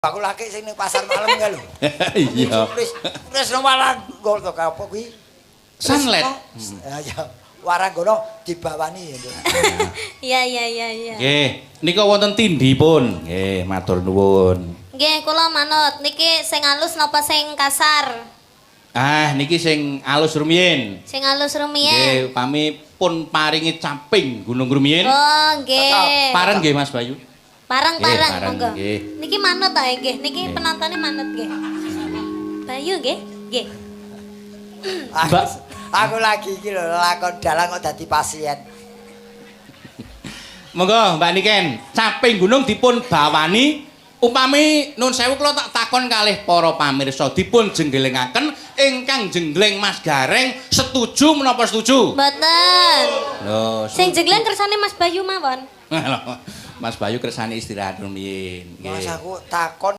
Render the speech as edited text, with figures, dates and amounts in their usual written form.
Aku lagi sing ning pasar malam kae lho. Iya. Wis wis waranggono to apa kuwi? Sunlight. Ya ya. Waranggono dibawani ya, Nduk. Iya. Nggih, nika wonten tindhipun. Nggih, matur nuwun. Nggih, kula manut. Niki sing alus napa sing kasar? Ah, niki sing alus rumiyin. Sing alus rumiyin. Nggih, pami pun paringi caping gunung rumiyin. Oh, nggih. Pareng nggih, Mas Bayu. Pareng, Nggih, pareng, pareng, monggo. Nggih. Niki manut ta nggih? Niki Nggih. Penontonnya manut nggih. Bayu nggih? Nggih. Aku, Mbak. Aku lagi iki lho lakon dalang kok dadi pasien. Monggo, Mbak Niken, caping gunung dipun bawani. Upami nun sewu, kula tak takon kalih para pamirsa, dipun jenggelengaken ingkang jenggleng Mas Gareng setuju menapa setuju? Mboten. Lho, Sing jenggleng kersane Mas Bayu mawon. Mas Bayu kersane istirahat rumiyin. Mas, aku takon.